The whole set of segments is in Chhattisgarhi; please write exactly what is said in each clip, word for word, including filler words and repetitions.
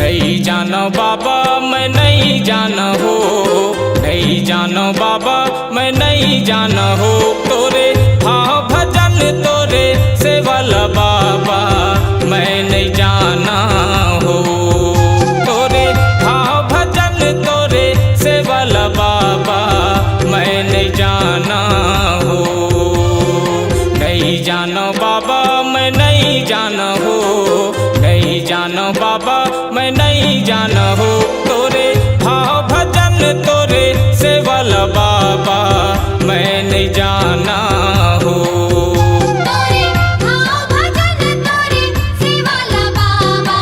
नइ जानव बाबा, मैं नइ जानव हो, नइ जानव बाबा, मैं नइ जानव हो। तोरे भाव भजन, तोरे सेवा ल बाबा, मैं नइ जानव हो। तोरे भाव भजन, तोरे सेवा ल बाबा, मैं नइ जानव हो। नइ जानव बाबा, मैं नइ जानव हो, नइ जानव बाबा, मैं नइ जानव हो। तोरे भाव भजन, तोरे सेवा ल बाबा, मैं नइ जानव हो। तोरे भाव भजन, तोरे सेवा ल बाबा,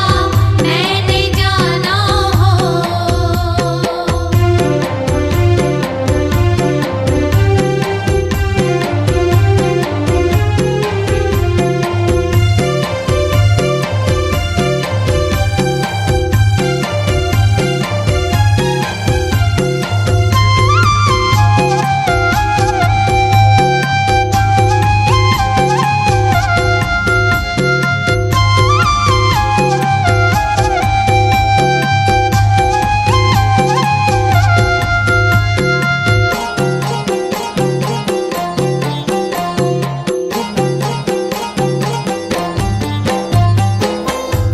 मैं नइ जानव हो।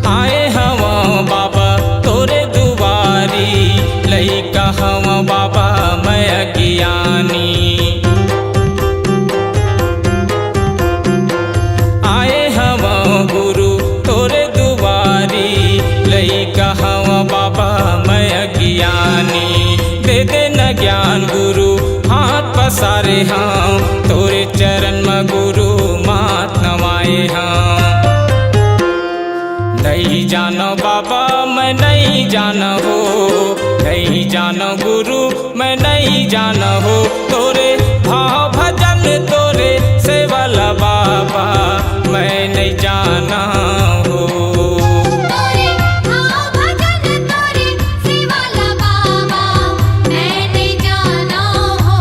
आए हवं बाबा तोरे दुवारी, लइका हवं बाबा मैं अज्ञानी। आए हवं गुरु तोरे दुवारी, लइका हवं बाबा मैं अज्ञानी। दे दे न ज्ञान गुरु, हाथ पसारे हंव तोरे चरण म गुरु, माथ नवाए हंव। नइ जानव बाबा, मैं नइ जानव हो, नइ जानव गुरु, मैं नइ जानव हो। तोरे भाव भजन, तोरे सेवा ल बाबा, मैं नइ जानव हो। तोरे भाव भजन, तोरे सेवा ल बाबा, मैं नइ जानव हो।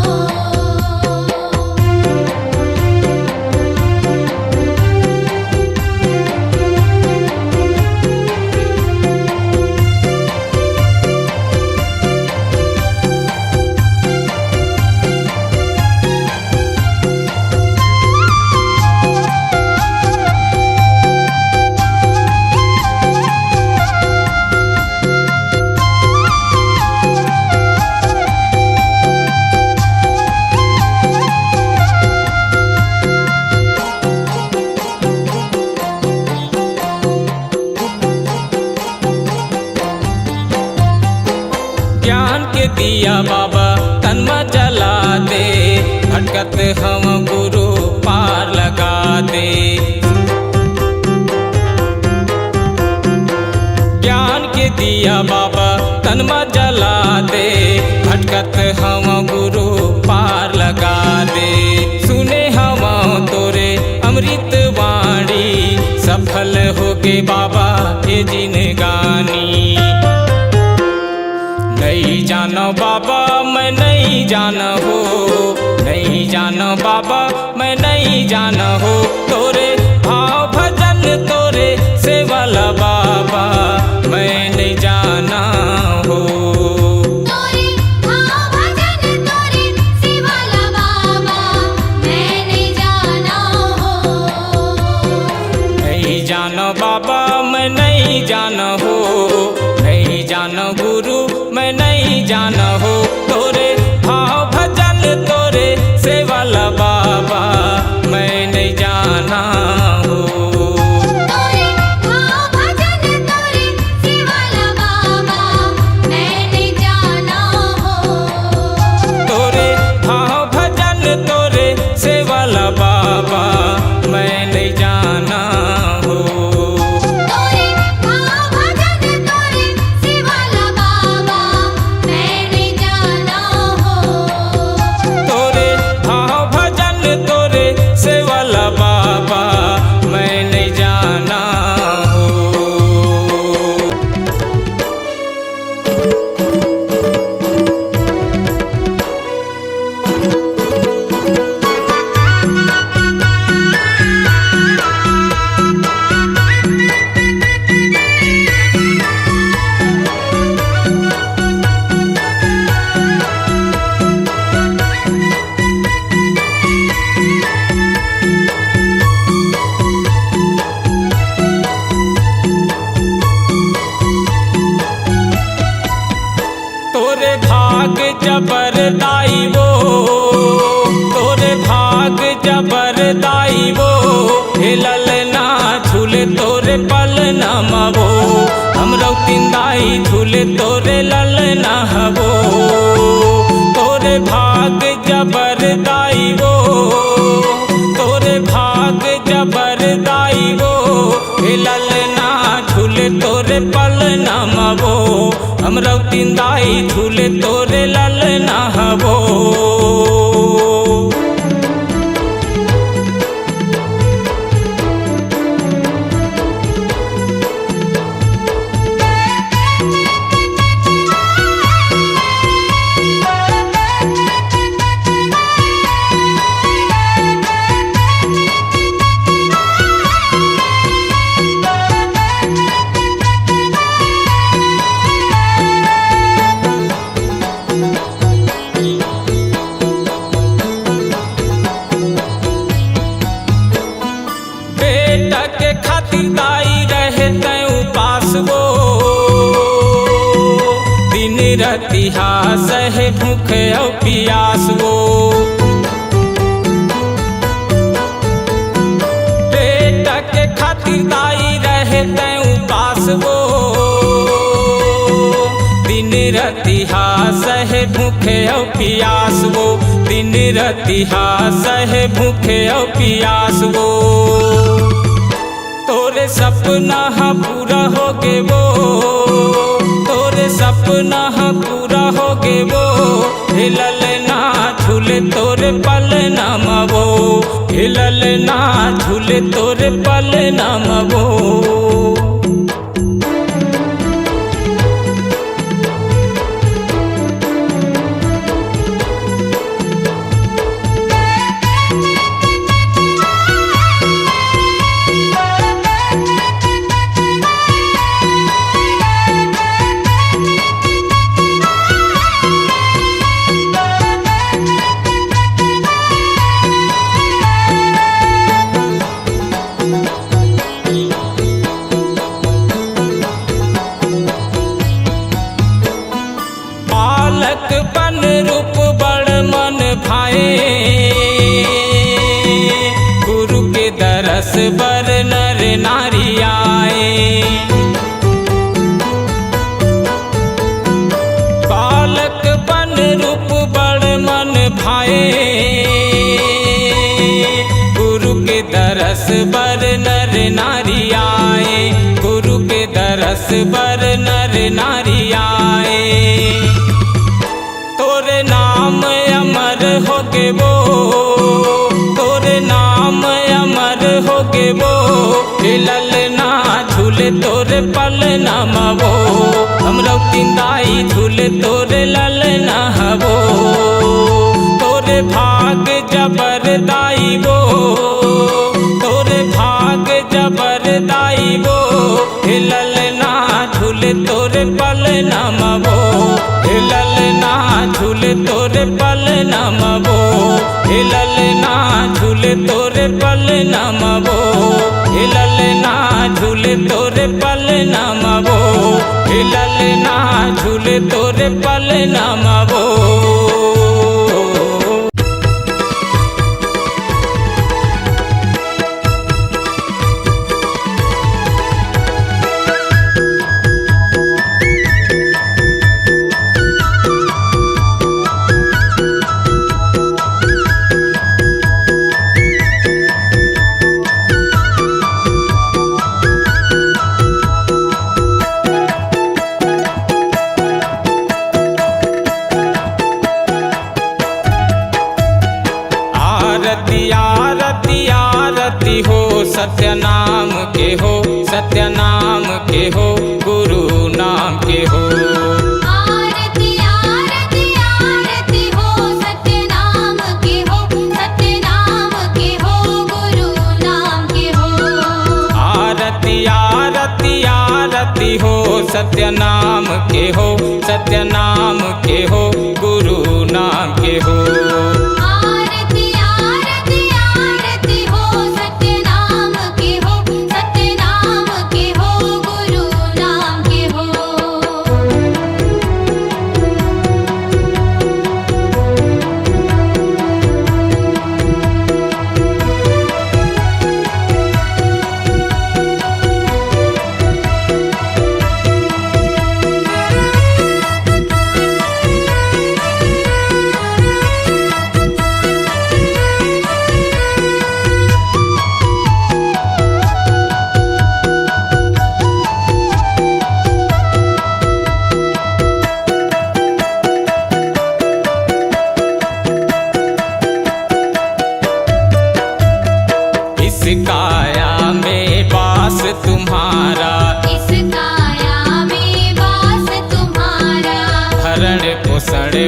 ज्ञान के दिया बाबा तन म जला दे, भटकत हंव गुरु पार लगा दे। ज्ञान के दिया बाबा तन म जला दे, भटकत हंव गुरु पार लगा दे। सुने हंव तोरे अमृत वाणी, सफल होगे बाबा ये जिनगानी। नइ जानव बाबा, मैं नइ जानव हो, नइ जानव बाबा, मैं नइ जानव हो। तोरे भाव भजन, तोरे सेवा ल बाबा, मैं नइ जानव हो। तोरे भाव भजन, तोरे सेवा ल बाबा, मैं नइ जानव हो। नइ जानव बाबा, मैं नइ जानव हो, नइ जानव गुरु, मैं नइ जानव हो। तोरे भाव भजन, तोरे सेवा ल बाबा, मैं नइ जानव हो। तोरे भाव भजन, तोरे सेवा ल बाबा, मैं नइ जानव हो। तोरे भाव भजन, तोरे सेवा ल बाबा, मैं नइ जानव हो। तोरे भाव भजन, तोरे सेवा ल बाबा, मैं नइ जानव जबर दाई वो, तोरे भाग जबर दाई वो, हे ललना झूले तोरे पलना मवो, हम रौतिन दाई झूले तोरे ललना हवो। तोरे भाग जबर दाई वो, तोरे भाग जबर दाई वो, हे ललना झूले तोरे पलना मवो, हम रौतिन दाई झूले तोरे ललना हवो। बेटा के खातिर दाई रहे तैं उपास वो, दिन रतिहा सहे भूख अउ पियास वो। बेटा के खातिर दाई रहे तैं उपास वो, दिन रतिहा सहे भूख अउ पियास वो, दिन रतिहा सहे भूख अउ पियास वो। तोरे सपना ह पूरा होगे वो, तोरे सपना ह पूरा होगे वो, हे ललना झूले तोरे पलना मवो, हे ललना झूले तोरे पलना मवो। बालकपन रूप बड़ मन भाए, गुरु के दरस बर नर नारी आए। बालकपन रूप बड़ मन भाए, गुरु के दरस बर नर नारी आए, गुरु के दरस बर नर नारी आए। तोरे नाम अमर होगे वो, तोरे नाम अमर होगे वो, हे ललना झूले तोरे पलना मवो, हम रौतिन दाई झूले तोरे ललना हवो। तोरे भाग जबर दाई वो, तोरे भाग जबर दाई वो, हे ललना झूले तोरे पलना मवो, हे ललना झूले तोरे पलना मवो, हे ललना झूले तोरे पलना मवो, हे ललना झूले तोरे पलना मवो, हे ललना झूले तोरे पलना मवो। आरती आरती आरती हो, सत्य नाम के हो, सत्य नाम के हो, गुरु नाम के हो। आरती आरती आरती हो, सत्य नाम के हो, सत्य नाम के हो, गुरु नाम के हो। आरती आरती आरती हो, सत्य नाम के हो, सत्य नाम के हो, गुरु नाम के हो। आरती आरती आरती हो, सत्य नाम के हो, सत्य नाम के हो, गुरु नाम के हो।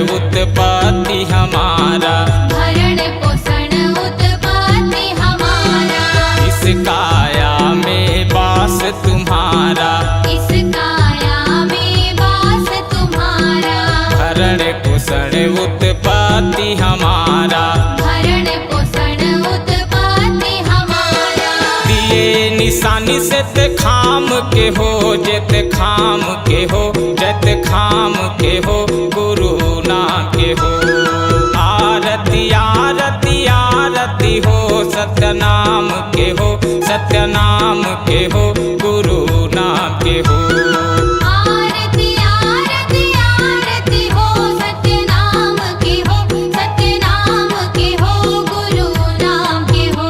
उत्पत्ति हमारा। भरण पोषण उत्पत्ति हमारा। इस काया में वास तुम्हारा। इस काया में वास तुम्हारा। भरण पोषण उत्पत्ति हमारा। भरण पोषण उत्पत्ति हमारा। दिए निशानी से ते खाम के हो, जेत खाम के हो, जत खाम के हो, गुरु नाम के हो। आरती, आरती, आरती हो, सत्यनाम के हो, सत्यनाम के हो, गुरु नाम के हो। आरती, आरती, आरती हो, सत्यनाम के हो, सत्यनाम के हो, गुरु नाम के हो।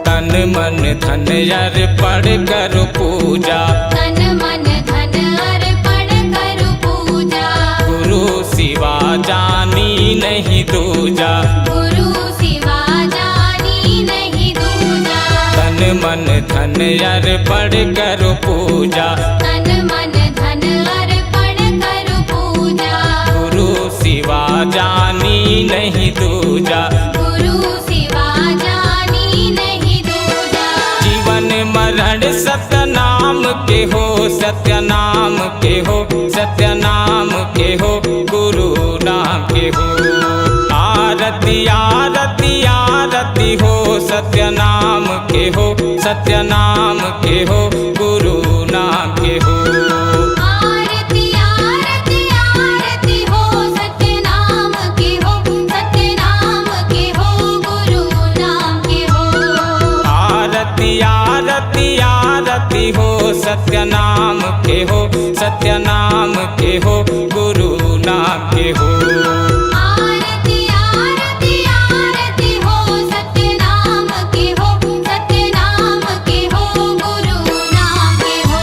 तन मन धन अर्पण करो पूजा। तन मन धन अर्पण करो पूजा। गुरु सिवा जानी नहीं दूजा। गुरु सिवा जानी नहीं दूजा। तन मन धन अर्पण करो पूजा। तन मन धन अर्पण करो पूजा। गुरु सिवा जानी नहीं दूजा। गुरु सिवा जानी नहीं दूजा। जीवन मरण सतनाम के हो, सत्यनाम के हो, सत्यनाम के हो, गुरु नाम के हो। आरती, आरती, आरती हो, सत्यनाम के हो, सत्यनाम के हो, गुरु नाम के हो। आरती, आरती, आरती हो, सत्यनाम के हो, सत्यनाम के हो, गुरु नाम के हो। आरती, आरती, आरती हो, सत्यनाम के हो, सत्यनाम के हो, गुरु नाम के हो। आरती, आरती, आरती हो, सत्यनाम के हो, सत्यनाम के हो, गुरु नाम के हो।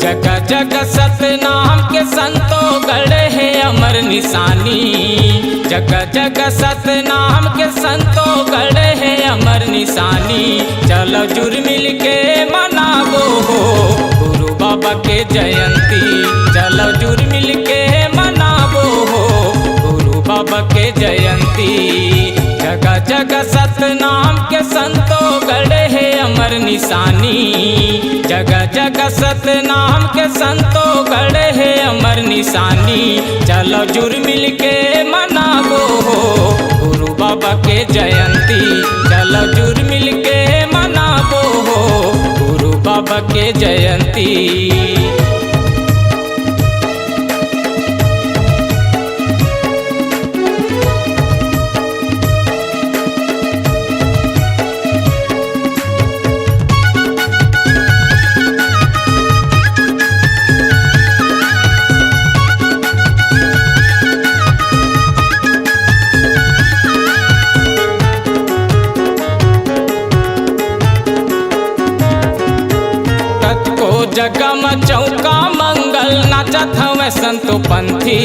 जग जग सतनाम के संतो गढ़े हे अमर निशानी। जग जग सतनाम के संतो गढ़े हे अमर निशानी। चलो जुर मिल के मनाबो हो गुरु बाबा के जयंती। चलो जुर मिल के मनाबो हो गुरु बाबा के जयंती। जग जग सतनाम के संतो गढ़े हे अमर निशानी। जग जग सतनाम के संतो गढ़े हे अमर निशानी। चलो जुर मिल के मनाबो हो गुरु बाबा के जयंती। चलो जुर मिल के मनाबो हो गुरु बाबा के जयंती। कतको जगह म चौका मंगल नाचत हवय संतो पंथी।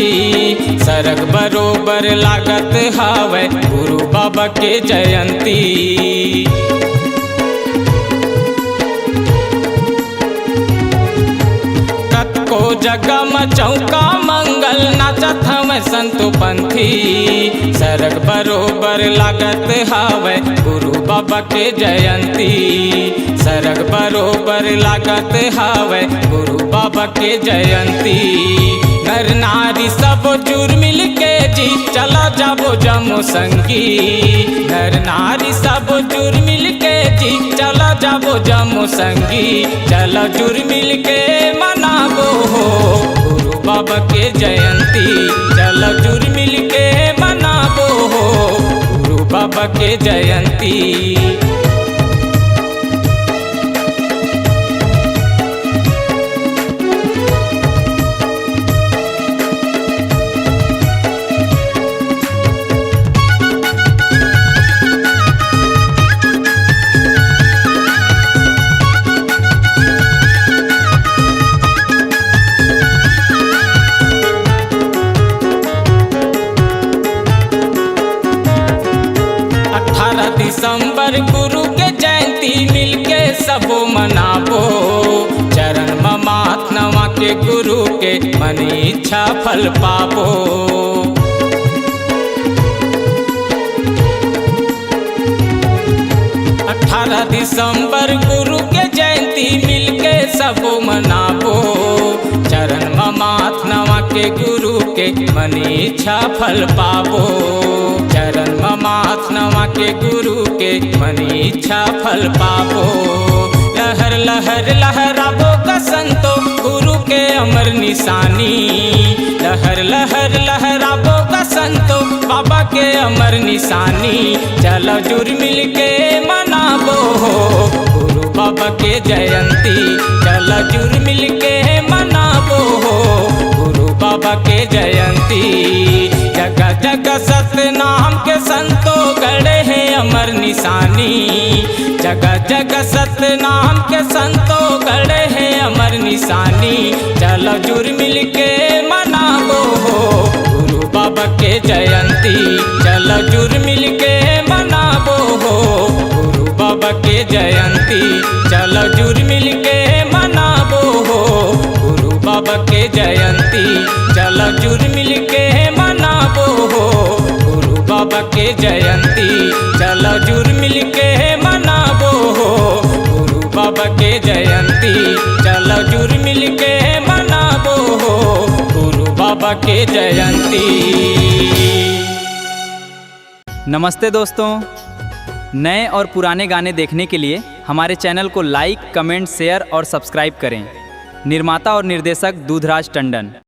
सरग बरोबर लागत हवय गुरु बाबा के जयंती। कतको जगह म चौका मंगल नाचत हवय संतो पंथी। सरग बरोबर लागत हावय गुरु बाबा के जयंती, सरग बरोबर लागत हावय गुरु बाबा के जयंती। नर नारी सब जुर मिल के जी, चला जाबो जम्मो संगी। नर नारी सब जुर मिल के जी, चला जाबो जम्मो संगी। चला जुर मिल के मनाबो हो गुरु बाबा के जयंती। चला जुर मिल के मनाबो हो गुरु बाबा के जयंती। अठारह दिसंबर गुरु के जयंती, मिलके सबो मनाबो। चरण म माथ नवा के गुरु के, मन इच्छा फल पाबो। अठारह दिसंबर गुरु के जयंती, मिलके सबो मनाबो। चरण म माथ नवा के गुरु के, मन इच्छा फल पाबो। चरण म माथ नवा के गुरु के, मन इच्छा फल पाबो। लहर लहर लहराबो गा संतो, गुरु के अमर निशानी। लहर लहर लहराबो गा संतो, बाबा के अमर निशानी। चला जुर मिल के मनाबो हो गुरु बाबा के जयंती। चला जुर मिल के मनाबो हो गुरु बाबा के जयंती। जगह जगह सतनाम के संतो गड़े हे अमर निशानी। जगह जगह सतनाम के संतो गड़े हे अमर निशानी। चला जुर मिल के मनाबो हो गुरु बाबा के जयंती। चला जुर मिल के मनाबो हो गुरु बाबा के जयंती। चला जुर मिल के मनाबो हो गुरु बाबा के जयंती। चला जुर मिल के मनाबो हो गुरु बाबा के जयंती। चला जुर मिल के मनाबो हो गुरु बाबा के जयंती। चला जुर मिल के मनाबो हो गुरु बाबा के जयंती। नमस्ते दोस्तों, नए और पुराने गाने देखने के लिए हमारे चैनल को लाइक, कमेंट, शेयर और सब्सक्राइब करें। निर्माता और निर्देशक दूधराज टंडन।